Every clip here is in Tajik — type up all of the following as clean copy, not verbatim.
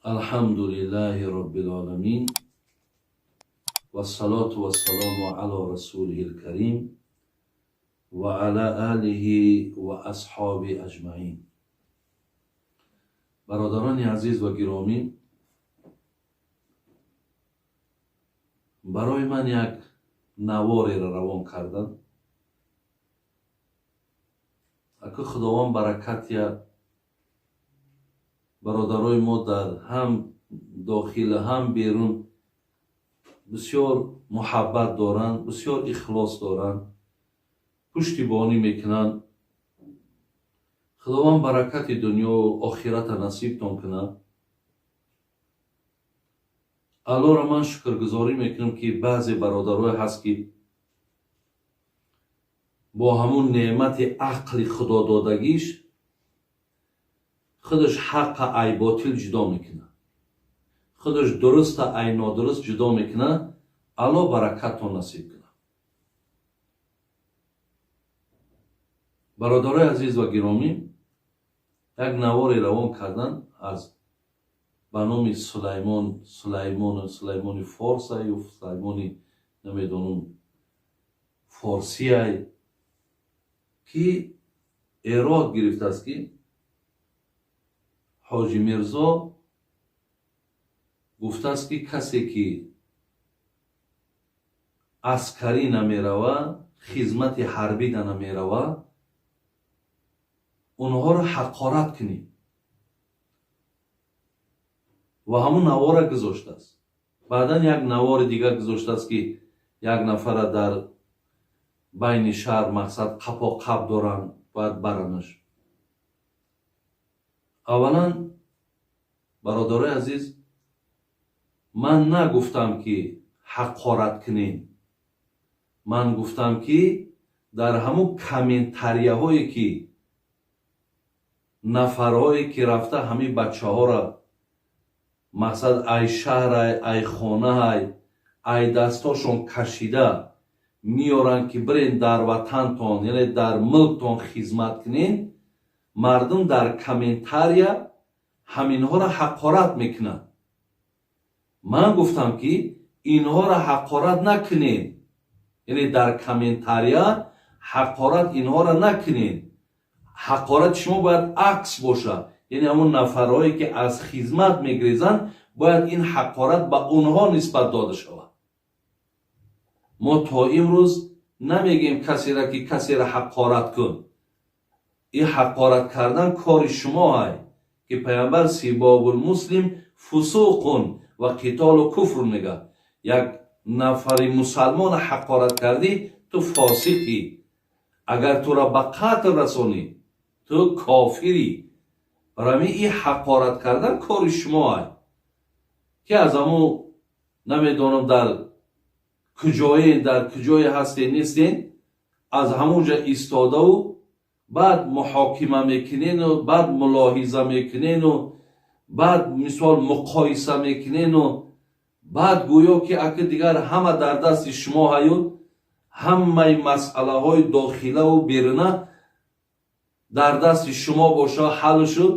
Алҳамду лиллаҳи роббил оламин вассалоту вассалому ало расулиҳил карим ва ала алиҳи ва асҳоби аҷмаин. Бародарони азиз ва гиромӣ, барои ман як навореро равон карданд. Аку Худованд баракат диҳад. Бародарои мо дар ҳам дохил ҳам берун бисёр муҳаббат доранд, бисёр ихлос доранд, пуштибонӣ мекунанд. Худованд баракати дунёву охирата насибтон кунад. Аллоҳро ман шукргузорӣ мекунам, ки баъзе бародарое ҳаст, ки бо ҳамун неъмати ақли худододагиш худаш ҳаққа ай ботил ҷудо мекунад, худаш дуруста ай нодуруст ҷудо мекунад. Аллоҳ баракаттон насиб кунад. Бародарои азиз ва гиромӣ, як наворе равон кардан аз ба номи Сулаймон, Сулаймон, Сулаймони Форса ё Сулаймони намедонам форсияй, ки эрод гирифтааст, ки Ҳоҷи Мирзо гуфтааст, ки касе ки аскарӣ намерава, хизмати ҳарбида намерава, онҳоро ҳақорат кунӣ. Ва ҳамун навора гузоштааст. Баъдан як навори дигар гузоштааст, ки як нафара дар байни шаҳр мақсад қапо қап доранд, бояд баранаш. Аввалан, бародарои азиз, ман нагуфтам, ки ҳақорат кунем. Ман гуфтам, ки дар ҳамун комментарияҳое, ки нафарҳое ки рафта ҳамин бачаҳоро мақсад ай шаҳрай, ай хонаҳай, ай дастошон кашида меоранд, ки бирен дар ватантон, яъне дар мулктон хизмат кунен, мардум дар комментария ҳаминҳоро ҳақорат мекунанд. Ман гуфтам, ки инҳоро ҳақорат накунед, яъне дар комментария ҳақорат инҳоро накунед. Ҳақорати шумо бояд акс бошад, яъне ҳамон нафарҳое ки аз хизмат мегрезанд, бояд ин ҳақорат ба онҳо нисбат дода шавад. Мо то имрӯз намегем касеро, ки касеро ҳақорат кун. Ин ҳақорат кардан кори шумо ай, ки пайғамбар сибобулмуслим фусуқун ва қитолу куфр мегӯяд. Як нафари мусалмона ҳақорат кардӣ, ту фосиқӣ. Агар туро ба қатл расонӣ, ту кофирӣ. Барои ин ҳақорат кардан кори шумо ай, ки аз ҳамун намедонам дар куҷое, дар куҷое ҳастен нестен, аз ҳамун ҷо истодаву баъд муҳокима мекунену баъд мулоҳиза мекунену баъд мисол муқоиса мекунену баъд гӯё ки аки дигар ҳама дар дасти шумо ҳаю, ҳамаи масъалаҳои дохилаву беруна дар дасти шумо боша ҳал шуд.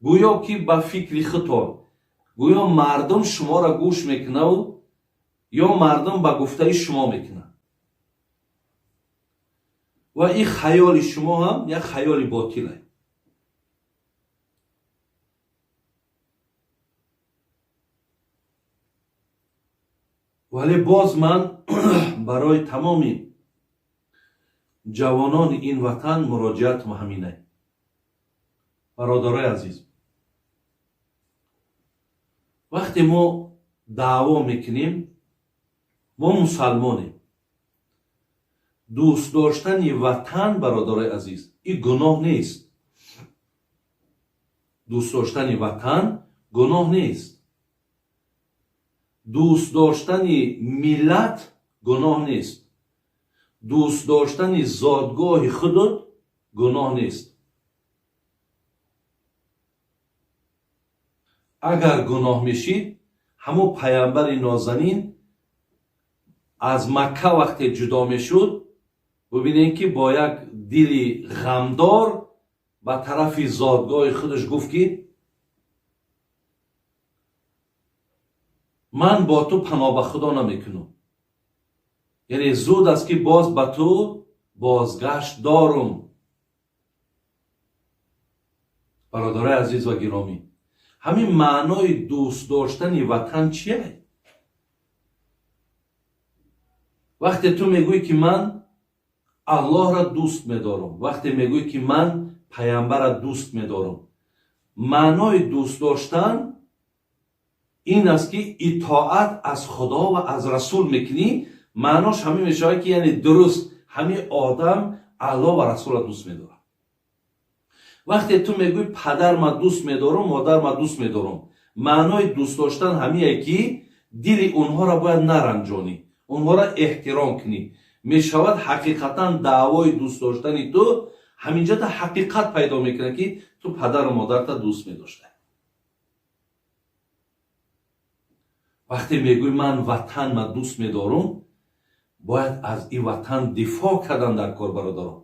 Гӯё ки ба фикри худтон, гӯё мардум шуморо гӯш мекунаву ё мардум ба гуфтаи шумо мекунад. Ва ин хаёли шумо ҳам як хаёли ботил аст. Вале боз ман барои тамоми ҷавонони ин ватан муроҷиатам ҳаминай. Бародарои азиз, вақте мо даъво мекунем, мо мусалмонем. Дӯст доштани ватан, бародарои азиз, ин гуноҳ нест. Дӯст доштани ватан гуноҳ нест. Дӯст доштани миллат гуноҳ нест. Дӯст доштани зодгоҳи худут гуноҳ нест. Агар гуноҳ мешид, ҳамон пайғамбари нозанин аз Макка вақте ҷудо мешуд, бубинем, ки бо як дили ғамдор ба тарафи зодгоҳи худаш гуфт, ки Ман бо ту паноҳ ба Худо намекунам, яъне зуд аст, ки боз ба ту бозгашт дорум. Бародарои азиз ва гиромӣ, ҳамин маънои дӯст доштани ватан чие? Вақте ту мегӯӣ, ки ман Аллоҳро дӯст медорам, вақте мегӯӣ, ки ман паямбарро дӯст медорам, маънои дӯст доштан ин аст, ки итоат аз Худо ва аз Расул мекунӣ. Маънош ҳамин мешавад, ки яъне дуруст ҳамин одам Аллоҳ ва Расулро дӯст медорад. Вақте ту мегӯӣ падарма дӯст медорам, модарма дӯст медорам, маънои дӯст доштан ҳамие, ки дили онҳоро бояд наранҷонӣ, онҳоро эҳтиром кунӣ. Мешавад ҳақиқатан даъвои дӯст доштани ту ҳаминҷода ҳақиқат пайдо мекунад, ки ту падару модарта дӯст медоштай. Вақте мегӯӣ ман ватанма дӯст медорам, бояд аз ин ватан дифоъ кардан дар кор, бародарон.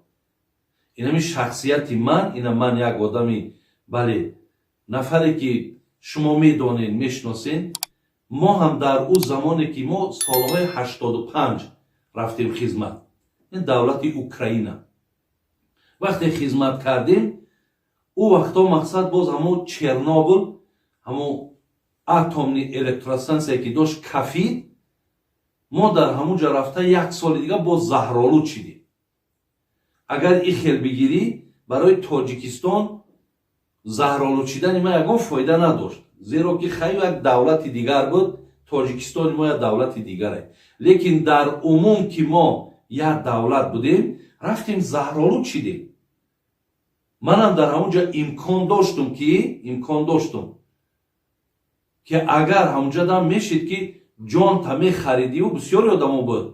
Инами шахсияти ман, ина ман як одами, бале, нафаре, ки шумо медонед, мешиносед. Мо ҳам дар ӯ замоне, ки мо солҳои 85 рафтем хизмат, ин давлати Украина, вақте хизмат кардем, ӯ вақтҳо мақсад боз ҳамо Чернобыл, ҳамо атомный электростанция, ки дошт, кафид. Мо дар ҳамун ҷо рафта як соли дига боз заҳролуд шидем. Агар ин хел бигирӣ, барои Тоҷикистон заҳролуд шидани ма ягон фоида надошт, зеро ки хайр, як давлати дигар буд, Тоҷикистони мо як давлати дигаре. Лекин дар умум, ки мо як давлат будем, рафтем, заҳролуд шидем. Манам дар ҳамун ҷо имкон доштум, ки агар ҳамунҷа дам мешид, ки ҷонта мехаридиву бисёри одамо буд,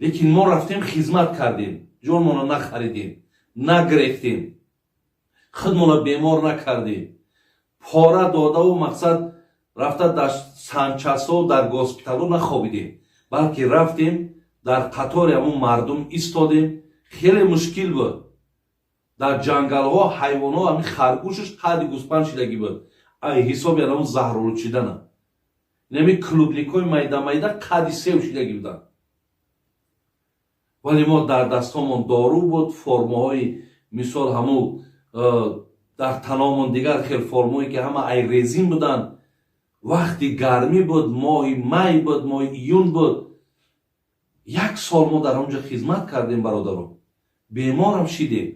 лекин мо рафтем, хизмат кардем, ҷонмонро нахаридем, нагирехтем, худмонро бемор накардем, пора додаву мақсад рафта дар санчастҳо, дар госпиталҳо нахобидем, балки рафтем, дар қатори ҳамун мардум истодем. Хеле мушкил буд. Дар ҷангалҳо ҳайвонҳо, ҳамин харгӯшаш қадди гӯспанд шидагӣ буд, ай ҳисоби ҳамун заҳролуд шидана. Инами клубникҳои майда майда қадди сев шидагӣ буданд, вале мо дар дастҳомон дору буд, формаҳои мисол ҳамун дар таномон дигар хел формое, ки ҳама ай резин буданд. Вақти гармӣ буд, моҳи май буд, моҳи июн буд. Як сол мо дар он ҷо хизмат кардем, бародарон, беморам шидем.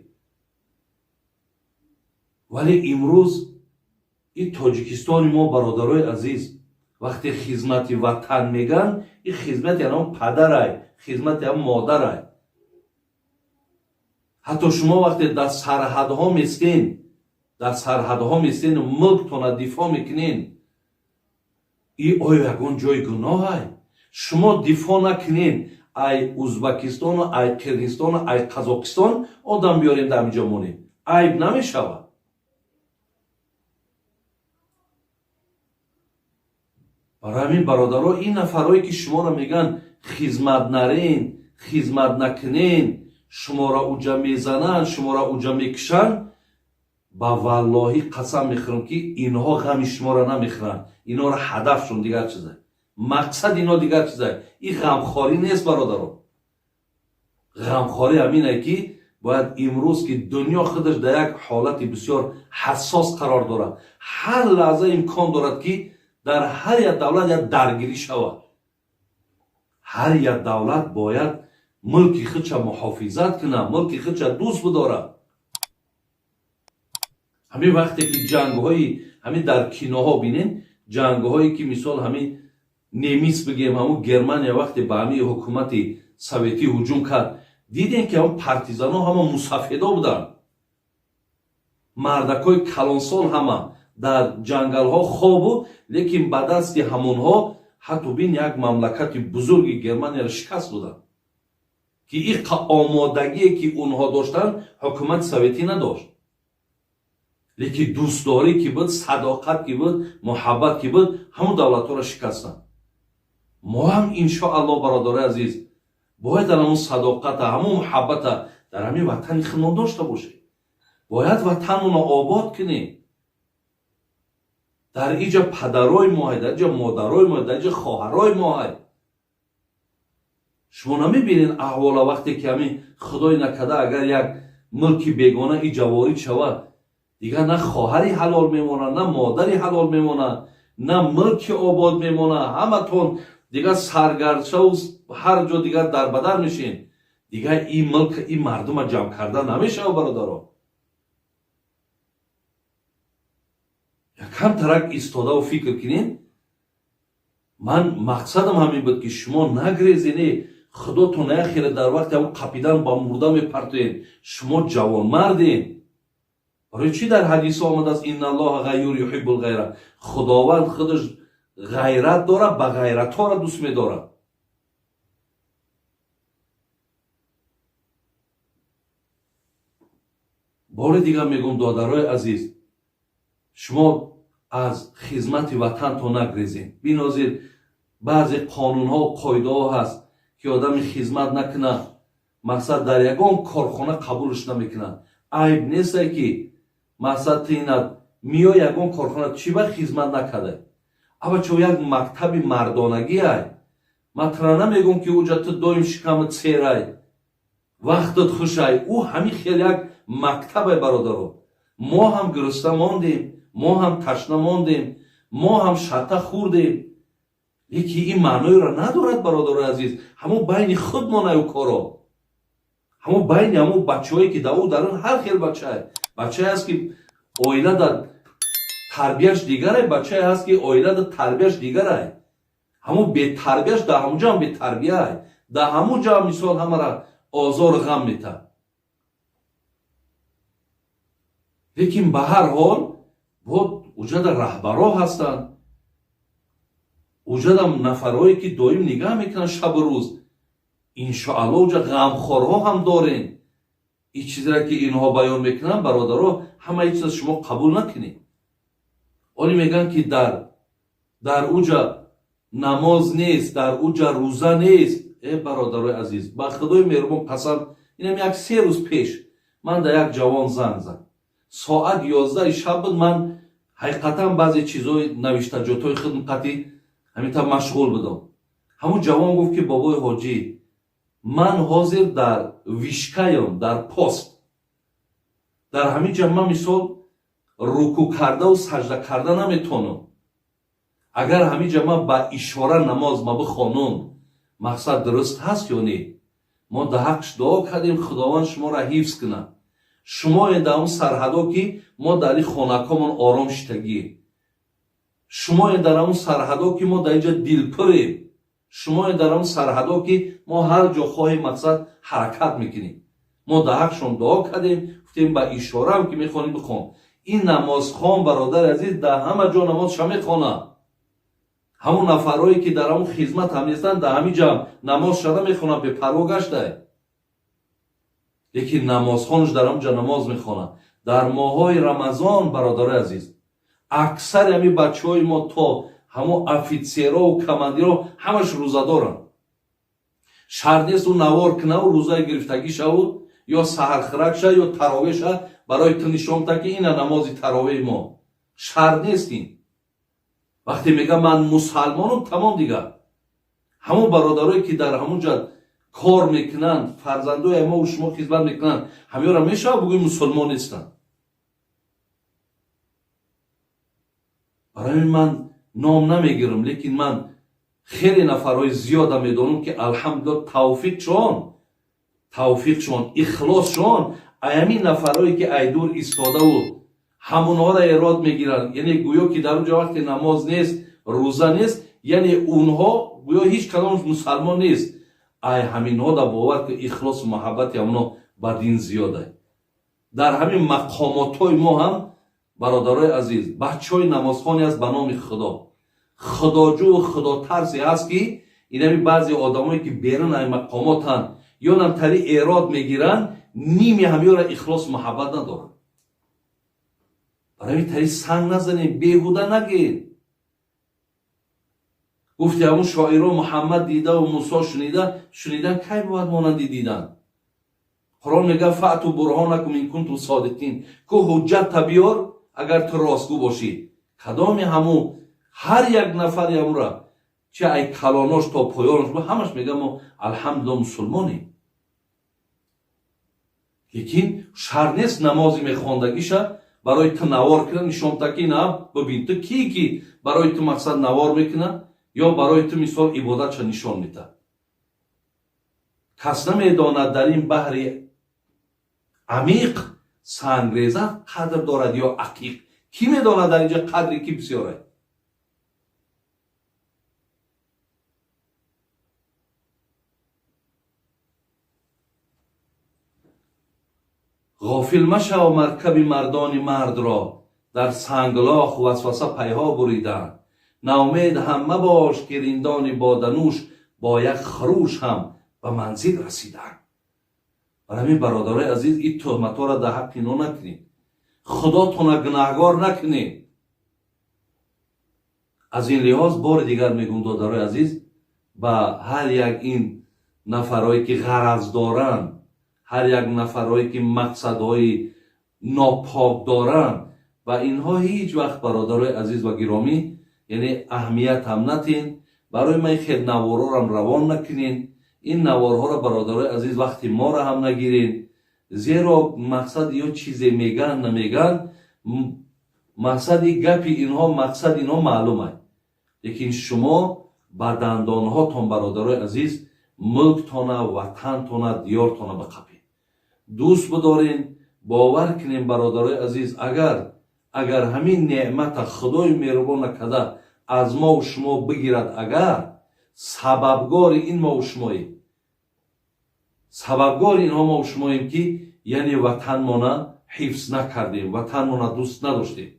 Вале имрӯз ин Тоҷикистони мо, бародарои азиз, вақте хизмати ватан мегӯянд, ин хизмати ҳамон падарай, хизмати ҳамон модарай. Ҳатто шумо вақте дар сарҳадҳо местен, дар сарҳадҳо местену мулктона дифоъ мекунен, и оё ягон ҷои гуноҳай? Шумо дифоъ накунен, ай Узбакистону ай Қирғизистону ай Қазоқистон одам биёрем, дар ҳаминҷо монем, айб намешавад? Барои ҳамин, бародаро, ин нафарое, ки шуморо мегӯянд хизмат нарен, хизмат накунен, шуморо уҷа мезананд, шуморо уҷа мекушанд, ба валлоҳӣ қасам мехӯрам, ки инҳо ғами шуморо намехӯранд. Инҳоро ҳадафшон дигар чизай, мақсад ино дигар чизай. Ин ғамхорӣ нест, бародаро. Ғамхорӣ ҳамине, ки бояд имрӯз, ки дунё худаш дар як ҳолати бисёр ҳассос қарор дорад, ҳар лаҳза имкон дорад, ки дар ҳар як давлат як даргирӣ шавад. Ҳар як давлат бояд мулки худша муҳофизат кунад, мулки худша дӯст бидорад. Ҳамин вақте ки ҷангҳои ҳамин дар киноҳо бинен, ҷангҳое, ки мисол ҳамин немис бигем, ҳамун Германия вақте ба ҳамин ҳукумати советӣ ҳуҷум кард, дидем, ки ҳамун партизанҳо ҳама мусафедо буданд, мардакҳои калонсол ҳама дар ҷангалҳо хобу, лекин ба дасти ҳамонҳо ҳатто бин як мамлакати бузурги Германияро шикаст доданд, ки иқа омодагие, ки онҳо доштанд, ҳукумати советӣ надошт. Лекин дӯстдорӣ ки буд, садоқат ки буд, муҳаббат ки буд, ҳамун давлатҳоро шикастанд. Мо ҳам, иншоаллоҳ, бародарои азиз, бояд дар ҳамун садоқата, ҳамун муҳаббата дар ҳамин ватани худмон дошта бошем. Бояд ватанмонро обод кунем. Дар иҷа падарои моҳай, дар иҷа модарои моҳай, дар иҷа хоҳарои моҳай. Шумо намебинед аҳвола вақте ки ҳамин худой накарда агар як мулки бегона иҷа ворид шавад, дигар на хоҳари ҳалол мемонад, на модари ҳалол мемонад, на мулки обод мемонад. Ҳаматон дигар саргардшаву ҳар ҷо дигар дарбадар мешин. Дигар ин мулк, ин мардума ҷамъ карда намешавад, бародаро. Якам тарак истодаву фикр кунед. Ман мақсадам ҳамин буд, ки шумо нагрезене, худотон яхеле дар вақти ҳамон қапидан ба мурда мепартоед. Шумо ҷавонмардед. Барои чӣ дар ҳадисҳо омадааст инналлоҳа ғайюр юҳиббул ғайра? Худованд худаш ғайрат дорад, ба ғайратҳоро дӯст медорад. Бори дигар мегӯм, додарои азиз, шумо аз хизмати ватантон нагрезед. Бинозир баъзе қонунҳо, қоидаҳо ҳаст, ки одами хизмат накунад, мақсад дар ягон корхона қабулш намекунад. Айб несте, ки мақсад тинад миё ягон корхона чӣ ба хизмат накарда. Абачо як мактаби мардонагӣ ай. Ман тра намегӯм, ки уҷа ту доим шикамат серай, вақтат хушай. Ӯ ҳамин хел як мактабай, бародаро. Мо ҳам гурусна мондем, мо ҳам ташна мондем, мо ҳам шата хӯрдем. Лекин ин маъноеро надорад, бародарои азиз. Ҳамон байни худмонаю коро, ҳамон байни ҳамон бачаҳое, ки дар ӯ дарун ҳар хел бачае. Бачае ҳаст, ки оила дар тарбияш дигарай, бачае ҳаст, ки оила дар тарбияш дигарай. Ҳамон бетарбияш дар ҳамон ҷо ҳам бетарбияй, дар ҳамон ҷо ҳам мисол ҳамара озору ғам метавад. Лекин ба ҳар ҳол бод уҷада раҳбаро ҳастанд, уҷада нафарҳое, ки доим нигаҳ мекунанд шабу рӯз. Иншоалло уҷа ғамхорҳо ҳам дорем. Ин чизеро, ки инҳо баён мекунанд, бародаро, ҳамаи чиза шумо қабул накунед. Оли мегӯянд, ки дар уҷа намоз нест, дар уҷа рӯза нест. Э бародарои азиз, ба худои меҳрубон қасам, инам як 3 рӯз пеш ман дар як ҷавон занг зад. Соат 11 шаб буд. Ман ҳақиқатан баъзе чизҳои навиштаҷотҳои худм қатъи ҳамин тавр машғул будам. Ҳамун ҷавон гуфт, ки бобои ҳоҷӣ, ман ҳозир дар вишкаям, дар пост. Дар ҳамин ҷа ман мисол рукӯ кардаву сажда карда наметонам. Агар ҳамин ҷа ман ба ишора намоз ма бихонам, мақсад дуруст ҳаст ё не? Мо дар ҳаққш дуо кардем, Худованд шуморо ҳифз кунад. Шумое дар он сарҳадо, ки мо дар ин хонакҳомон ором шитагием. Шумое дар он сарҳадо, ки мо дар инҷа дилпурем. Шумое дар он сарҳадо, ки мо ҳар ҷо хоҳем мақсад ҳаракат мекунем. Мо дар ҳаққшон дуо кардем, гуфтем ба ишораам, ки мехонӣ бихон. Ин намозхон, бародари азиз, дар ҳама ҷо намозша мехонад. Ҳамон нафарҳое, ки дар ҳамон хизмат ҳам нестанд, дар ҳамин ҷа намозша намехонанд, бепарво гаштае. Лекин намозхонаш дар ҳамон ҷа намоз мехонад. Дар моҳҳои Рамазон, бародарои азиз, аксари ҳамин бачаҳои мо то ҳамон офитсерову командирро ҳамаш рӯзадоранд. Шарт нест ӯ навор кунаву рӯзаи гирифтагӣ шаву ё саҳархӯрак ша ё таровеҳ ша барои ту нишон та, ки ина намози таровеҳи мо. Шарт нест ин. Вақте мегӯям ман мусалмонам, тамом дигар. Ҳамон бародарое, ки дар ҳамон ҷа кор мекунанд, фарзандои мову шумо хизмат мекунанд, ҳамёра мешавад бугӯи мусулмон нестанд? Барои ман ном намегирам, лекин ман хеле нафарҳои зиёда медонам, ки алҳамдулилла тавфиқшон, ихлосшон аями нафарҳое, ки айдур истодаву ҳамонҳоро эрод мегиранд. Яъне гӯё ки дар он ҷо вақте намоз нест, рӯза нест, яъне онҳо гӯё ҳеҷ кадом мусалмон нест. Ай ҳаминҳо да бовар, ки ихлосу муҳаббати ҳамонҳо ба дин зиёда. Дар ҳамин мақомотҳои мо ҳам, бародарои азиз, бачаҳои намозхоне аст ба номи Худо, худоҷӯву худотарсе ҳаст, ки инами баъзе одамое, ки берун ай мақомотанд ё нам тари эрод мегиранд, ними ҳамёра ихлосу муҳаббат надоранд. Барои тари санг назанем, беҳуда нагӯед. Гуфти ҳамун шоиро: Муҳаммад дидаву Мусо шунида, шунидан кай бувад монанди дидан? Қуръон мегӯяд: фаъту бурҳонакум ин кунтум содиқин. Ку ҳуҷҷатта биёр, агар ту ростгӯ бошӣ. Кадоми ҳаму ҳар як нафари ҳамура, чи ай калонош то поёнош, ҳамаш мегӯяд, мо алҳамдулилла мусулмонем. Лекин шарт нест намози мехондагиша барои ту навор кунад, нишон та, ки на, бибин, ту кӣ, ки барои ту мақсад навор мекунад ё барои ту мисол ибодатша нишон медиҳад. Кас намедонад, дар ин баҳри амиқ сангреза қадр дорад ё ақиқ. Кӣ медонад, дар инҷа қадри кӣ бисёрад? Ғофил машав, маркаби мардони мардро дар санглох васваса пайҳо буриданд. Наумед ҳам мабош, ки риндони боданӯш бо як хурӯш ҳам ба манзил расиданд. Бар ҳамин, бародарои азиз, ин тӯҳматҳоро дар ҳаққи ино накунед, худотона гунаҳгор накунед. Аз ин лиҳоз бори дигар мегӯм, додарои азиз, ба ҳар як ин нафарҳое ки ғараз доранд, ҳар як нафарҳое ки мақсадҳои нопок доранд, ба инҳо ҳеҷ вақт, бародарои азиз ва гиромӣ, яъне аҳамият ҳам натен. Барои ман хел наворорам равон накунен. Ин наворҳоро, бародарои азиз, вақти моро ҳам нагирен, зеро мақсад ё чизе меган намеган, мақсади гапи инҳо, мақсади инҳо маълум аст. Лекин шумо ба дандонҳотон, бародарои азиз, мулктона, ватантона, диёртона биқапед, дӯст бидорен. Бовар кунем, бародарои азиз, агар ҳамин неъмата худои меҳрубон накарда аз мову шумо бигирад, агар сабабгори ин мову шумоем, сабабгори инҳо мову шумоем, ки яъне ватанмона ҳифз накардем, ватанмона дӯст надоштем,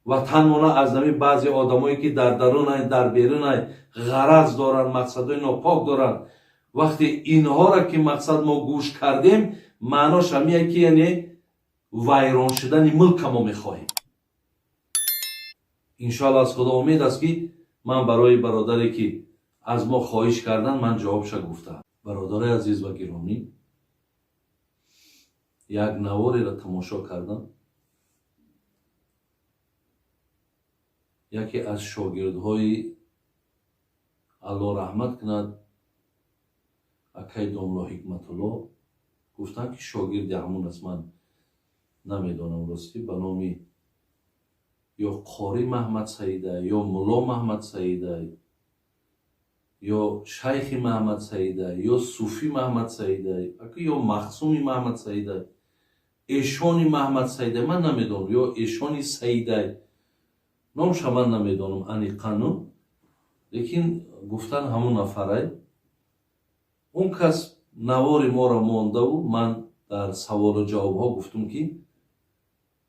ватанмона аз нами баъзе одамое ки дар дарунай, дар берунай ғараз доранд, мақсадҳои нопок доранд, вақте инҳоро ки мақсад мо гӯш кардем, маънош ҳамия ки яъне вайрон шудани мулка мо мехоҳем. Иншоалло, аз худо умед аст, ки ман барои бародаре ки аз мо хоҳиш кардан, ман ҷавобша гуфтам. Бародарои азиз ва гиромӣ, як навореро тамошо кардам. Яке аз шогирдҳои, Аллоҳ раҳмат кунад, акай домло Ҳикматулло, гуфтанд ки шогирди ҳамун аст. Ман намедонам ростӣ, ба номи ё Қори Маҳмад Саида, ё Мулло Маҳмад Саида, ё шайхи Маҳмад Саида, ё суфӣ Маҳмад Саида, ё махсуми Маҳмад Саида, эшони Маҳмад Саида, ман намедонам, ё эшони Саида, номша ман намедонам аниқану, лекин гуфтан ҳамун нафарай. Он кас навори моро мондаву ман дар саволу ҷавобҳо гуфтум, ки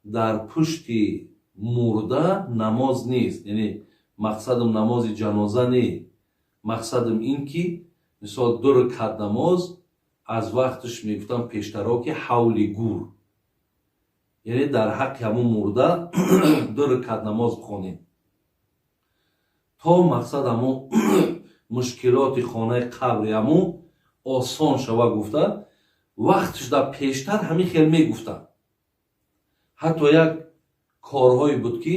дар пушти мурда намоз нест. Яъне мақсадам намози ҷаноза не, мақсадам ин ки мисол ду ракат намоз аз вақташ мегуфтам пештаро, ки ҳавли гур, яъне дар ҳаққи ҳамун мурда ду ракат намоз бихонем, то мақсад ҳамун мушкилоти хонаи қабри ҳамун осон шава гуфта. Вақтш дар пештар ҳамин хел мегуфтанд. Ҳатто як корҳое буд, ки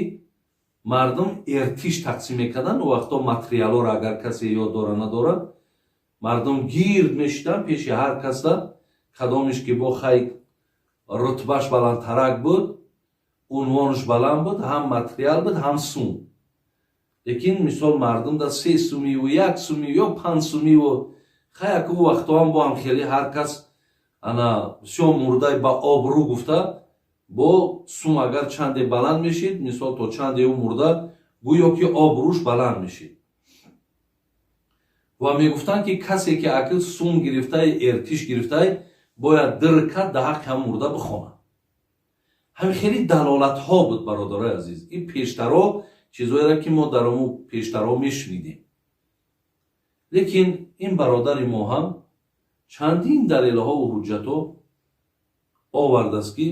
мардум эртиш тақсим мекарданд. У вақто материалҳоро агар касе ёд дора надорад, мардум гирд мешиданд пеши ҳар каса, кадомиш ки бо хай рутбаш баландтарак буд, унвонаш баланд буд, ҳам материал буд, ҳам сум. Лекин мисол мардум да 3 сумиву 1 сумӣ ё 5 сумиву хай аку вақтоам бо ҳам хеле ҳар кас ана бисёр мурдай ба обрӯ гуфта, бо сум агар чанде баланд мешид, мисол то чанде ӯ мурда гӯё ки обрӯш баланд мешид. Ва мегуфтанд, ки касе ки акл сум гирифтай, эртиш гирифтай, бояд ду ракат дар ҳаққи ҳам мурда бихонад. Ҳамин хеле далолатҳо буд, бародарои азиз. Ин пештаро чизҳоеро ки мо дар ому пештаро мешунидем. Лекин ин бародари мо ҳам чандин далелҳову ҳуҷҷатҳо овардааст, ки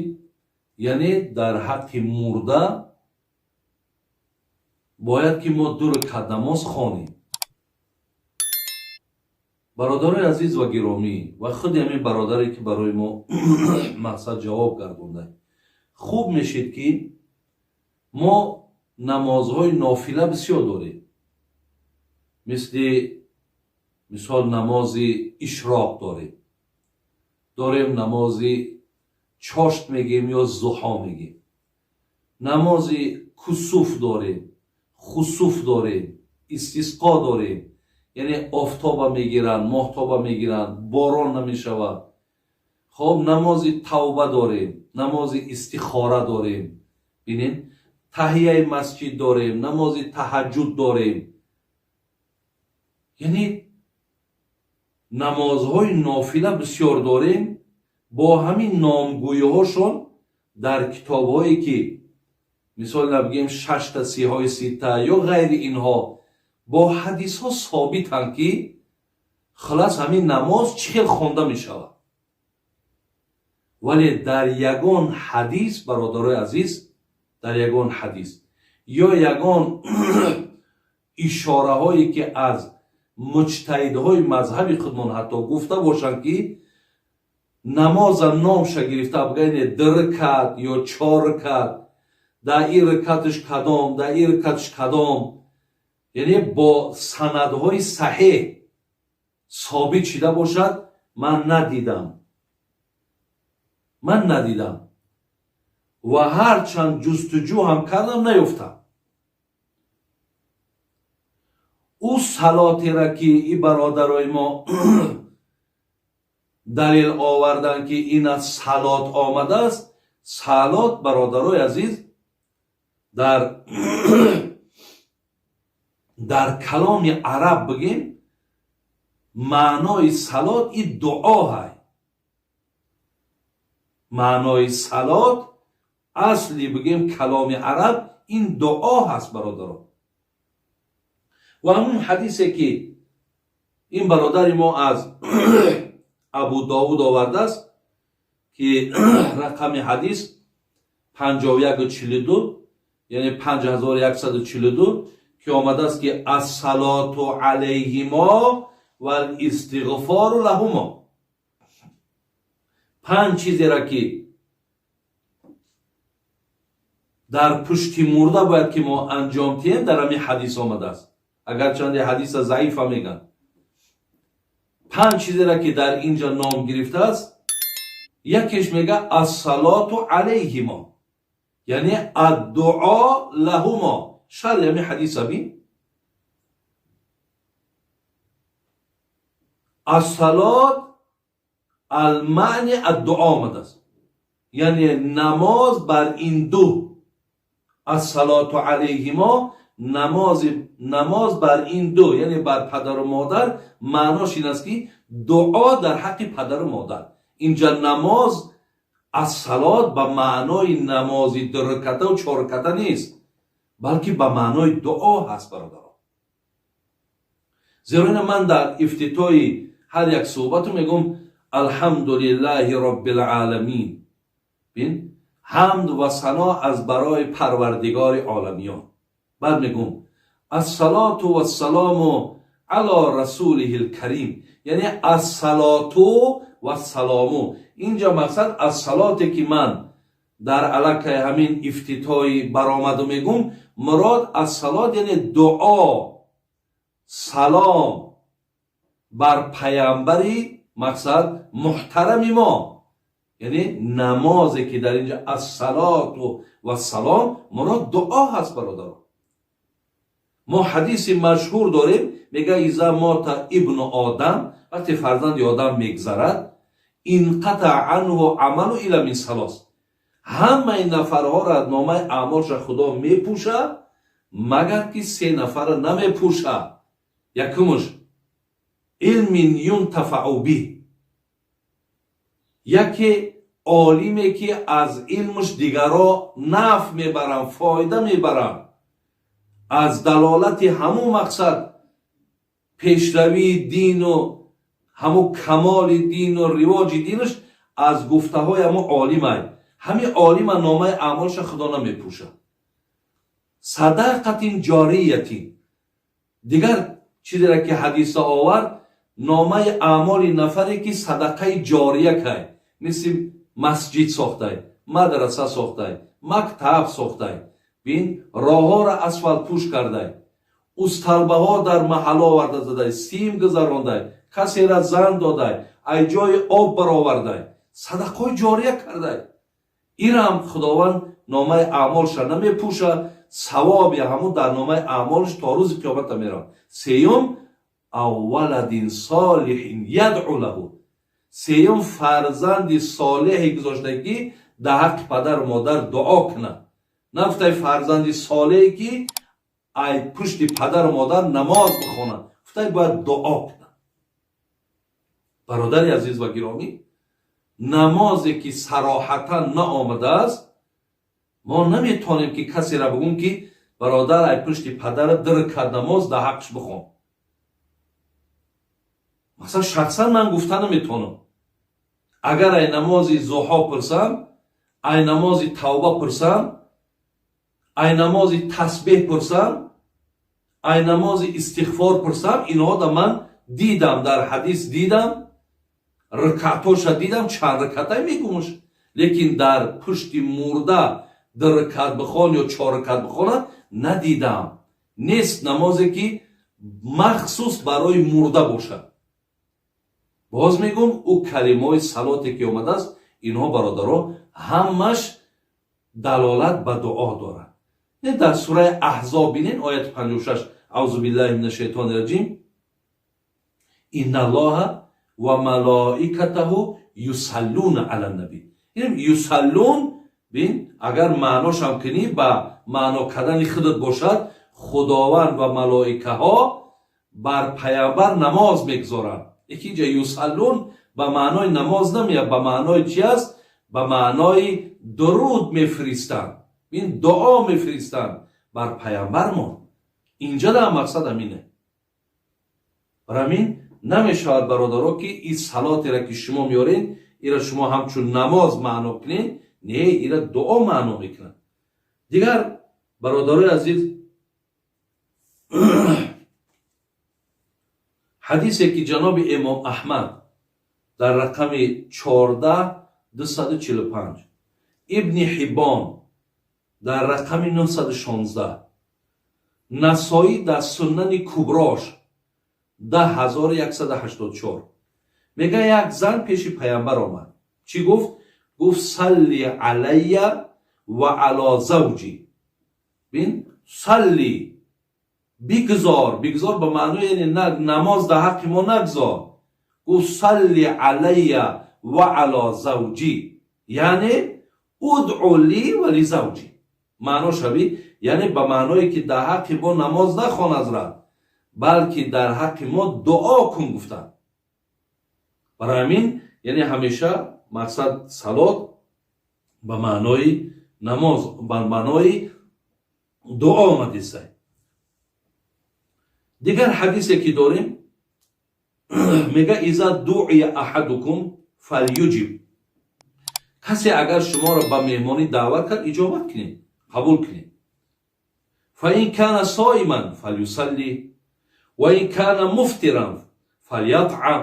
яъне дар ҳаққи мурда бояд ки мо ду ракат намоз хонем. Бародарои азиз ва гиромӣ, ва худи ҳамин бародаре ки барои мо мақсад ҷавоб гардонда, хуб мешид, ки мо Намозҳои нофила бисёр дорем, мисли мисол намози ишроқ дорем, намози чошт мегем ё зуҳо мегем, намози кусуф дорем, хусуф дорем, истисқо дорем, яъне офтоба мегиранд, моҳтоба мегиранд, борон намешавад. Хоб, намози тавба дорем, намози истихора дорем, бинед, таҳияи масҷид дорем, намози таҳаҷҷуд дорем. Яъне намозҳои нофила бисёр дорем. Бо ҳамин номгӯиҳошон дар китобҳое ки мисол набигем шашта сиҳои сита ё ғайри инҳо бо ҳадисҳо собитанд, ки хулас ҳамин намоз чӣ хел хонда мешавад. Вале дар ягон ҳадис, бародарои азиз, дар ягон ҳадис ё ягон ишораҳое ки аз муҷтаҳидҳои мазҳаби худмон ҳатто гуфта бошанд, ки намоза номша гирифта бигӯянд ду ракат ё чор ракат, дар ин ракаташ кадом, дар ин ракаташ кадом, яъне бо санадҳои саҳеҳ собит шида бошад, ман надидам, ман надидам ва ҳарчанд ҷустуҷӯ ҳам кардам, наёфтам. Ӯ салотера ки и бародарои мо далел оварданд, ки ин аз салот омадааст, салот, бародарои азиз, дар каломи араб бигем, маънои салот и дуо ҳай. Маънои салот асли бигем каломи араб ин дуо ҳаст, бародарон. Ва ҳамун ҳадисе ки ин бародари мо аз Абу Довуд овардааст, ки рақами ҳадис 5142, яъне 5142, ки омадааст, ки ассалоту алайҳимо вал истиғфору лаҳумо. Панҷ чизеро ки дар пушти мурда бояд ки мо анҷом диҳем, дар ҳамин ҳадис омадааст, агарчанде ҳадиса заифа мегӯянд. Панҷ чизеро ки дар инҷа ном гирифтааст, якеш мега ассалоту алайҳимо, яъне аддуо лаҳумо. Шарҳи ҳамин ҳадиса бин. Ассалот алмаъни аддуо омадааст, яъне намоз бар ин ду. Ассалоту алайҳимо, намоз бар ин ду, яъне бар падару модар. Маънош ин аст, ки дуо дар ҳаққи падару модар. Инҷа намоз ассалот ба маънои намози дуракатаву чораката нест, балки ба маънои дуо ҳаст, бародарон. Зеро ина ман дар ифтитоҳи ҳар як суҳбату мегӯм алҳамдулиллаҳи роббил оламин. Бин, ҳамд ва сано аз барои парвардигори оламиён. Баъд мегӯм ассалоту вассалому ало расулиҳил карим, яъне ассалоту вассалому. Инҷа мақсад ассалоте ки ман дар алакаи ҳамин ифтитоҳи баромаду мегӯм, мурод ассалот яъне дуо, салом бар паямбари мақсад муҳтарами мо, яъне намозе ки дар инҷа ассалоту вассалом мурод дуо ҳаст, бародарон. Мо ҳадиси машҳур дорем, мега иза мота ибну одам, вақте фарзанди одам мегзарад, инқатаа анҳу амалу илла мин салос, ҳамаи нафарҳоро номаи аъмолша худо мепӯшад, магар ки се нафарро намепӯшад. Якумш илмин юнтафау биҳ, яке олиме ки аз илмш дигарро наф мебаранд, фоида мебаранд, аз далолати ҳамун мақсад пешравии дину ҳамун камоли дину ривоҷи динаш аз гуфтаҳои ҳамун олимай. Ҳамин олима номаи аъмолша худо намепӯшад. Садақатин ҷориятин, дигар чизеро ки ҳадиса овард, номаи аъмоли нафаре ки садақаи ҷория кай, мисли масҷид сохтай, мадраса сохтай, мактаб сохтай, Бин, роҳҳоро асфалтпӯш кардай, усталбаҳо дар маҳалла оварда задай, сим гузарондай, касера зан додай, ай ҷои об баровардай, садақаҳои ҷория кардай. Ирам Худованд номаи аъмолша намепӯша, савоби ҳамун дар номаи аъмолш то рӯзи қиёмата меравад. Сеюм, أو ولد صالح يدعو له, сеюм, фарзанди солеҳе гузоштагӣ дар ҳаққи падару модар дуо кунад. Нагуфтай фарзанди солеҳе ки ай пушти падару модар намоз бихонад, гуфтай бояд дуо кунад. Бародари азиз ва гиромӣ, намозе ки сароҳатан наомадааст, мо наметавонем ки касеро бигӯм ки бародар, ай пушти падара ду ракат намоз дар ҳаққш бихон. Масалан, шахсан ман гуфта наметавонам. Агар ай намози зуҳо пурсам, ай намози тавба пурсам, ай намози тасбеҳ пурсам, ай намози истиғфор пурсам, инҳо да ман дидам, дар ҳадис дидам, ракатоша дидам, чанд ракатай мегумуш, лекин дар пушти мурда ду ракат бихон ё чор ракат бихона надидам. Нест намозе ки махсус барои мурда бошад. Боз мегӯм, ӯ калимаҳои салоте ки омадааст, инҳо, бародаро, ҳамаш далолат ба дуо дорад. Дар сураи Аҳзоб бинен, ояти 56: أعوذ بالله من الشيطان الرجيم، إن الله وملائكته يصلون على النبي. يصلون, бин, агар маъношам кунӣ, ба маъно кардани худат бошад, Худованд ва малоикаҳо бар паямбар намоз мегузоранд. Яки инҷа يصلون ба маънои намоз намеяд, ба маънои чи аст? Ба маънои дуруд мефиристанд, ин дуо мефиристанд бар паямбармон. Инҷа да мақсад ҳамине. Бар ҳамин намешавад, бародаро, ки ин салотеро ки шумо меоред, ира шумо ҳамчун намоз маъно кунед. Не, ира дуо маъно мекунад. Дигар, бародарои азиз, ҳадисе ки ҷаноби имом Аҳмад дар рақами 14245, Ибни Ҳиббон дар рақами 916, Насоӣ дар Сунани Куброш 10184 мега, як зан пеши паямбар омад. Чӣ гуфт? Гуфт: صل علي وعلى زوجي. Бин, صل, бигзор, бигзор ба маънои яъне намоз дар ҳаққи мо нагзор. Гуфт: صل علي وعلى زوجي, яъне ادع لي ولزوجي. Маъно шави, яъне ба маъное ки дар ҳаққи мо намоз нахон, ҳазрат, балки дар ҳаққи мо дуо кун, гуфтанд. Барои ҳамин, яъне ҳамеша мақсад салот ба маънои намоз, ба маънои дуо омадисай. Дигар ҳадисе ки дорем, мега: إذا دعي أحدكم فليجب. Касе агар шуморо ба меҳмонӣ даъват кард, иҷобат кунед, қабул кунед. فإن كان صائما فليصل وإن كان مفطرا فليطعم.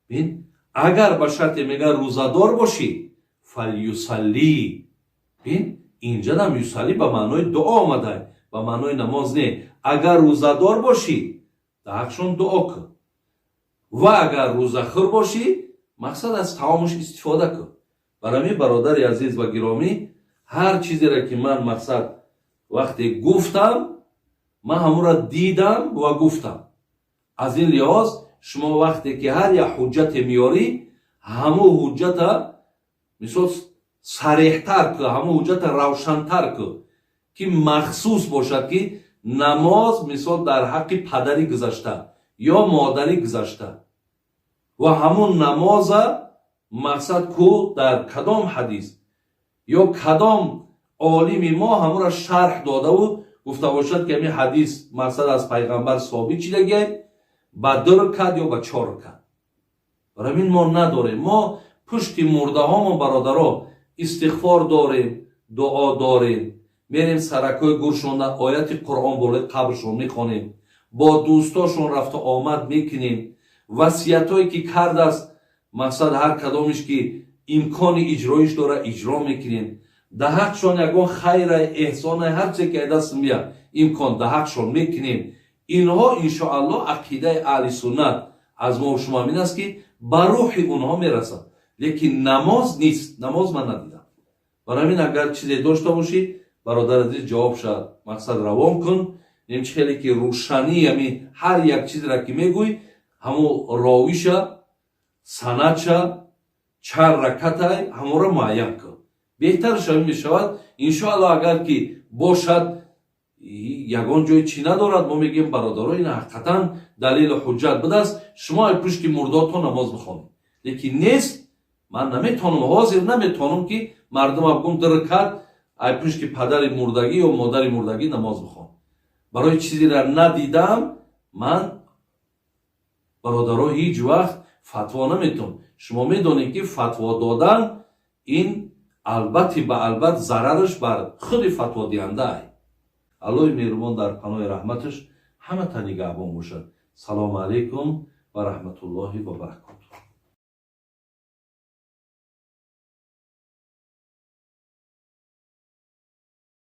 Бин, агар ба шарте, мега, рӯзадор бошӣ, فليصل. Бин, инҷадам يصل ба маънои дуо омада, ба маънои намоз не. Агар рӯзадор бошӣ, дар ҳақшон дуо кун, ва агар рӯзахӯр бошӣ, мақсад аз таомуш истифода кун. Барои бародари азиз ва гиромӣ, ҳар чизеро ки ман мақсад вақте гуфтам, ман ҳамонро дидам ва гуфтам. Аз ин лиҳоз, шумо вақте ки ҳар як ҳуҷҷате меёрӣ, ҳамун ҳуҷҷата мисол сареҳтар ку, ҳамун ҳуҷҷата равшантар ку, ки махсус бошад, ки намоз мисол дар ҳаққи падари гузашта ё модари гузашта ва ҳамун намоза мақсад ку дар кадом ҳадис ё кадом олими мо ҳамонро шарҳ додаву гуфта бошад, ки ҳамин ҳадис мақсад аз пайғамбар собит чидагиай ба ду ракат ё ба чор ракат. Барои ҳамин мо надорем. Мо пушти мурдаҳомо, бародаро, истиғфор дорем, дуо дорем, мерем саракҳои гуршонда, ояти Қуръон болои қабршон мехонем, бо дӯстошон рафту омад мекунем, васиятҳое ки кардааст, мақсад ҳар кадомиш ки имкони иҷроиш дора, иҷро мекунем. Дар ҳақшон ягон хайра, эҳсона, ҳарче ки даст меяд, имкон дар ҳақшон мекунем. Инҳо, иншоаллоҳ, ақидаи аҳли суннат аз мо шумо ҳамин аст, ки ба рӯҳи онҳо мерасад. Лекин намоз нест, намоз ман надидам. Барои ҳамин, агар чизе дошта бошӣ, бародар азиз, ҷавоб шад, мақсад равон кун. Нем чи хеле ки рӯшанӣ, ами ҳар як чизеро ки мегӯй, ҳамо ровиша, санадша, чанд ракатай, ҳаморо муайян кун. Беҳтараш ҳамин мешавад, иншоаллоҳ. Агар ки бошад, ягон ҷой чӣ надорад, мо мегӯем: бародаро, ин ҳақиқатан далелу ҳуҷҷат будааст, шумо ай пушти мурдотон намоз бихонед. Лекин нест, ман наметавонам, ҳозир наметавонам, ки мардума бигӯм: ду ракат ай пушти падари мурдагӣ ё модари мурдагӣ намоз бихон. Барои чизеро надидам, ман, бародаро, ҳеҷ вақт фатво наметавон. Шумо медонед, ки фатво додан ин албатти ба албат зарараш бар худи фатводиҳанда. Аллоҳи меҳрубон дар паноҳи раҳматаш ҳамата нигаҳбон бошад. Салому алайкум ва раҳматуллоҳи ва баракотуҳ.